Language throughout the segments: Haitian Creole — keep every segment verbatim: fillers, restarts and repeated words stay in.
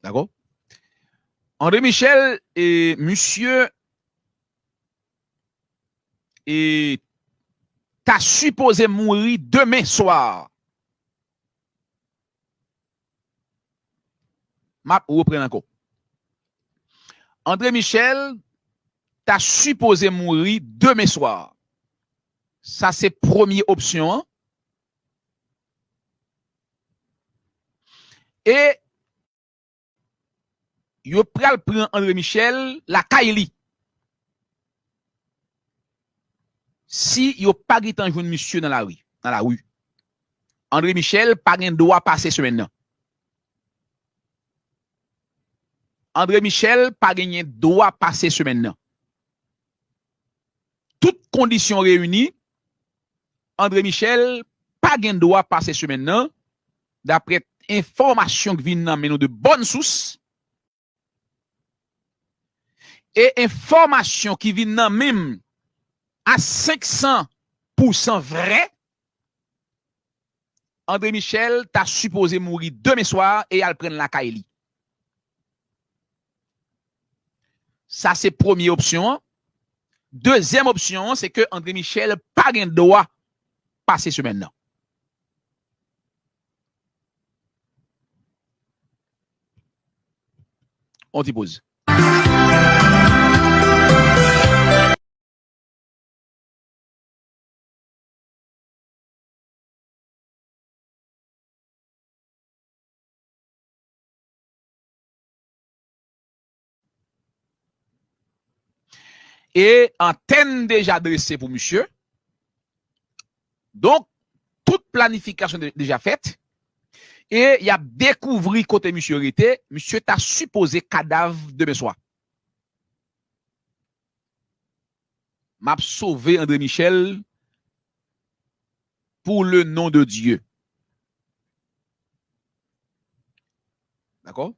Dakò? André Michel, e, misye, e, ta sipoze mouri demen swa. M ap reprann ankò. André Michel ta sipoze mouri demen swa. Sa se premye opsyon an. E yo pral pran André Michel lakay li. Si yo pa gentan jwenn misye nan lari, nan lari, André Michel pa gen dwa pase semèn nan. André Michel pa genyen dwa pase semèn nan. Tout kondisyon reyini, André Michel pa gen dwa pase semèn nan, daprè enfòmasyon ki vin nan men nou de bòn sous, e enfòmasyon ki vin nan men m a senk san pousan vrè, André Michel ta sipoze mouri demen swa e y al pran l lakay li. Sa se premye opsyon an. Dezyèm opsyon an, se ke André Michel pa gen dwa pase semèn nan. On ti poz. E antèn deja drese pou misye. Donk, tout planifikasyon de- deja fèt. E y ap dekouvri kote misye rete. Misye ta sipoze kadav demen swa. M ap sove André Michel pour le nom de Dieu. Dakò?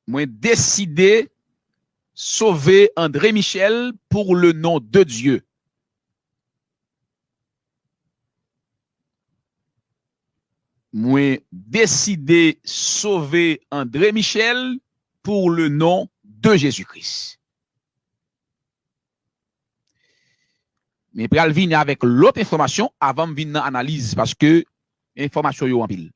Mwen deside sove André Michel pour le nom de Dieu. Mwen deside sove André Michel pour le nom de Jésus-Christ. Men pral vini avèk lòt enfòmasyon avan m vin nan analiz, paske enfòmasyon yo anpil.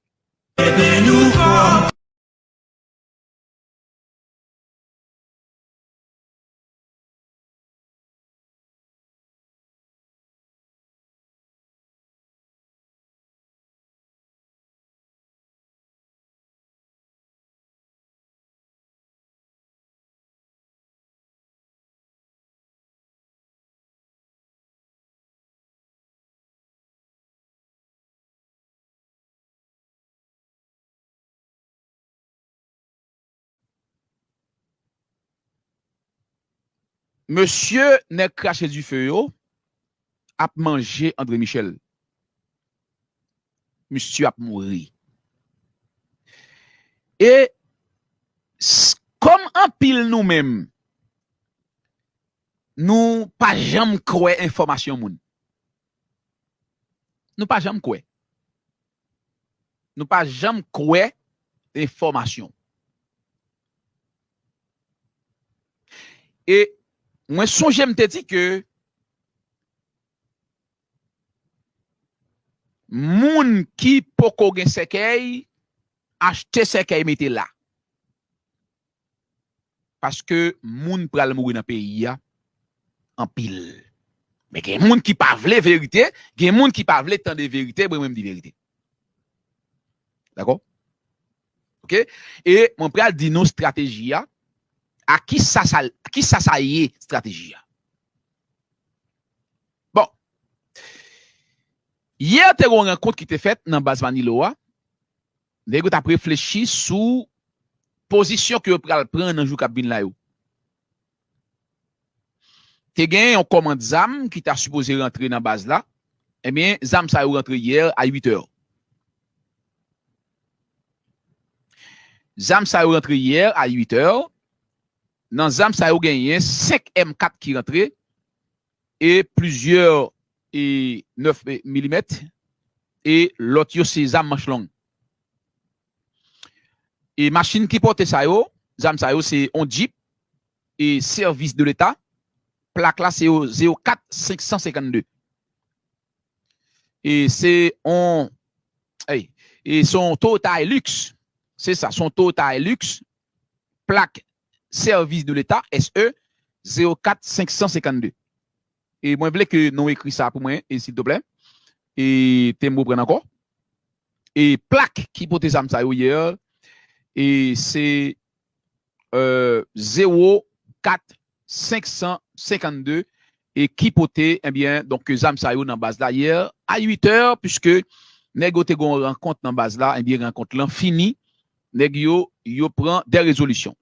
Mesye nèg krache dife yo ap manje André Michel. Misye ap mouri. E s- kòm anpil nou menm, nou pa janm kwè enfòmasyon moun. Nou pa janm kwè. Nou pa janm kwè enfòmasyon. E mwen sonje m te di ke moun ki poko gen sèkèy, achte sèkèy mete la. Paske moun pral mouri nan peyi a anpil. Men gen moun ki pa vle verite, gen moun ki pa vle tande verite, mwen menm di verite. Dakò? Oke? E mwen pral di nou estrateji a, a kisa sa, kisa sa ye estrateji a. Bon. Yè te gen yon rankont ki te fèt nan baz Manilo a. Nèg yo t ap reflechi sou pozisyon ke yo pral pran nan jou k ap vin la yo. Te gen yon kòmand zam ki ta sipoze rantre nan baz la. Ebyen, zam sa yo rantre yè a uit è. Zam sa yo rantre yè a uit è. Nan zam sa yo genyen senk M kat ki rantre e plizyè e nèf milimèt e lòt yo se zam manch long. E machin ki pote sa yo, zam sa yo, se yon Jeep, e sèvis de leta, plak la se yo zewo kat senk san senkannde. E se yon, ey, e se yon Toyota Hilux. Se sa, se yon Toyota Hilux, plak sèvis de leta, S E zewo kat senk san senkannde. E mwen vle ke nou ekri sa pou mwen, e silteplè. E te m reprann ankò. E plak ki pote zam sa yo yè, e se, euh, zewo kat senk san senkannde, e ki pote, ebyen, donk, zam sa yo nan baz la yè, a uit è, piske nèg yo te gen yon rankont nan baz la, ebyen, rankont lan fini, nèg yo, yo pran de rezolisyon.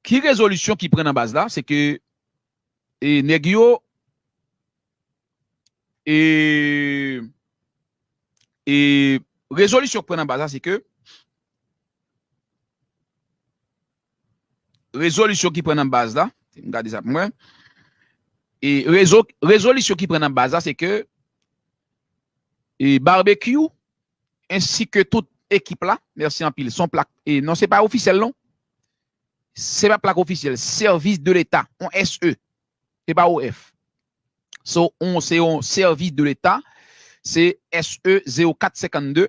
Ki rezolisyon ki pran nan baz la? Se ke, e, nèg yo, e, e, rezolisyon ki pran nan baz la, se ke, rezolisyon ki pran nan baz la, m gade sa pou mwen, e, rezo-, rezolisyon ki pran nan baz la, se ke, e, Barbecue, ensi ke tout ekip la, mèsi anpil, se yon plak, e, non, se pa ofisyèl, non. Se pa plak ofisyèl, sèvis de leta, yon S E. Se pa O F. So, on, se yon sèvis de leta, se S E zewo kat senkannde,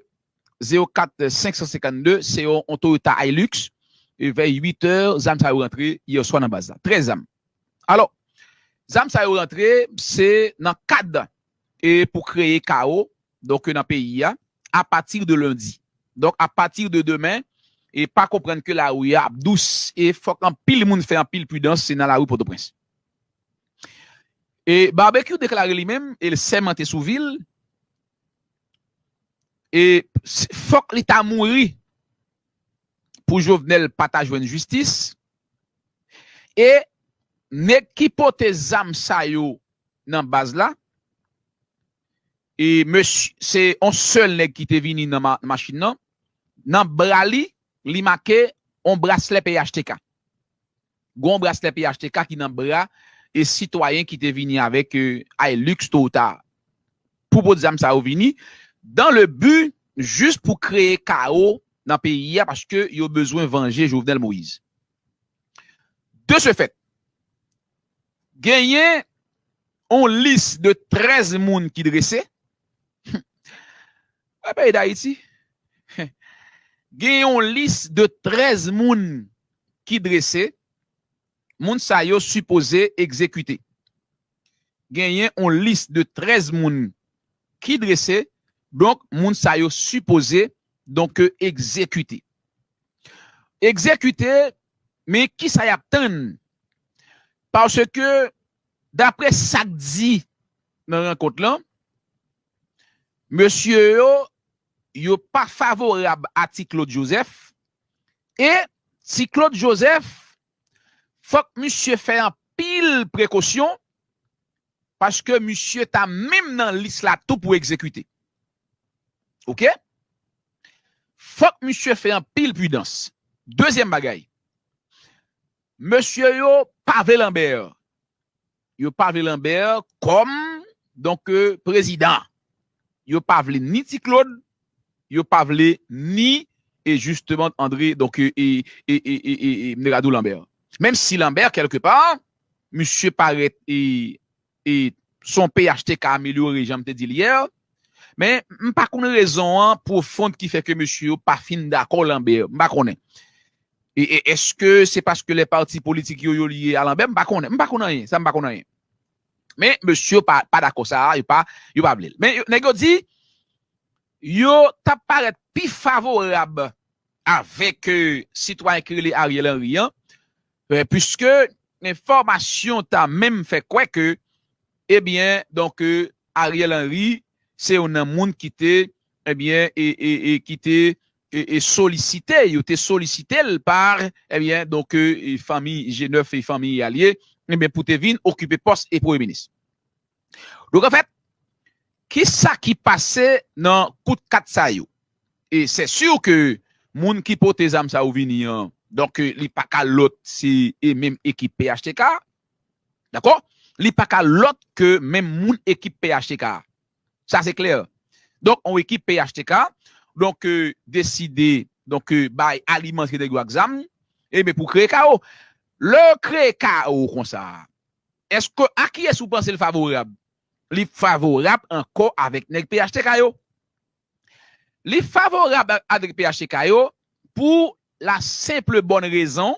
zewo kat senk san senkannde, se yon, yon Toyota Hilux, e vè uit è, zam sa yo rantre yè swa nan baz la. Trèz zam. Alò, zam sa yo rantre, se nan kad, e pou kreye kawo, donk, nan peyi a, apati de lendi. Donk, apati de demen, e pa konprann ke lari a ap dous, e fòk anpil moun fè anpil pridans, se nan lari Pòtoprens. E Barbecue deklare li menm, e l sèmante sou vi l, e s-, fòk li ta mouri pou Jovenel pa ta jwenn jistis, e nèg ki pote zam sa yo nan baz la, e mesye, se yon sèl nèg ki te vini nan ma-, machin nan, nan bra li, li make yon braslè P H T K. Gon braslè P H T K ki nan bra e sitwayen ki te vini avèk, e, Hilux Toyota pou pote zam sa yo vini, dans le but, jis pou kreye kawo nan peyi a, paske yo bezwen vanje Jovenel Moïse. De ce fait, genyen yon lis de trèz moun ki drese. Wè peyi Dayiti. Gen yon lis de trèz moun ki drese. Moun sa yo sipoze egzekite. Genyen yon lis de trèz moun ki drese. Donk, moun sa yo sipoze, donk, egzekite. Egzekite, men kisa y ap tann? Paske, daprè sa k di nan rankont lan, mesye yo, yo pa favorab a Ti Claude Joseph. E Ti Claude Joseph, fòk misye fè anpil prekosyon, paske misye ta menm nan lis la tou pou egzekite. Oke? Fòk misye fè anpil pridans. Dezyèm bagay, mesye yo pa vle Lambert. Yo pa vle Lambert kòm, donk, euh, prezidan. Yo pa vle ni Ti Claude, yo pa vle ni, e jisteman, André, donk, euh, e, e, m te ka di w Lambert. Menm si Lambert, kèlkepa, misye parèt, e, e se yon P H T K amelyore, jan m te di l yè, men m pa konn rezon an pwofon ki fè ke mesye yo pa fin dakò Lambert. M pa konnen. E, e èske se paske lè pati politik yo, yo lye a Lambert? M pa konnen. M pa konn anyen. Sa m pa konn anyen. Men mesye yo pa, pa dakò sa a, yo pa, yo pa vle l. Men yo, nèg yo di, yo t ap parèt pi favorab avèk, euh, sitwayen ki rele Ariel Henry an, euh, piske enfòmasyon ta menm fè kwè ke, ebyen, donk, euh, Ariel Henry se youn nan moun ki te, ebyen, e, e, e ki te, e, e solisite, yo te solisite l pa, ebyen, donk, euh, e fanmi G nèf e fanmi alye, ebyen, pou te vin okipe pòs e premye minis. Donk, anfèt, kisa ki pase nan kout kat sa yo? E se si ke moun ki pote zam sa yo vini an, donk, euh, li pa ka lòt, se e menm ekip P H T K, dakò? Li pa ka lòt ke menm moun ekip P H T K. Sa se klè. Donk, yon ekip P H T K, donk, euh, deside, donk, euh, bay aliman nèg yo ak zam, e ben pou kreye kawo. Lè yo kreye kawo konsa, èske a kiyès ou panse l favorab? Li favorab ankò avèk nèg P H T K yo. Li favorab avèk P H T K yo pou la senp bòn rezon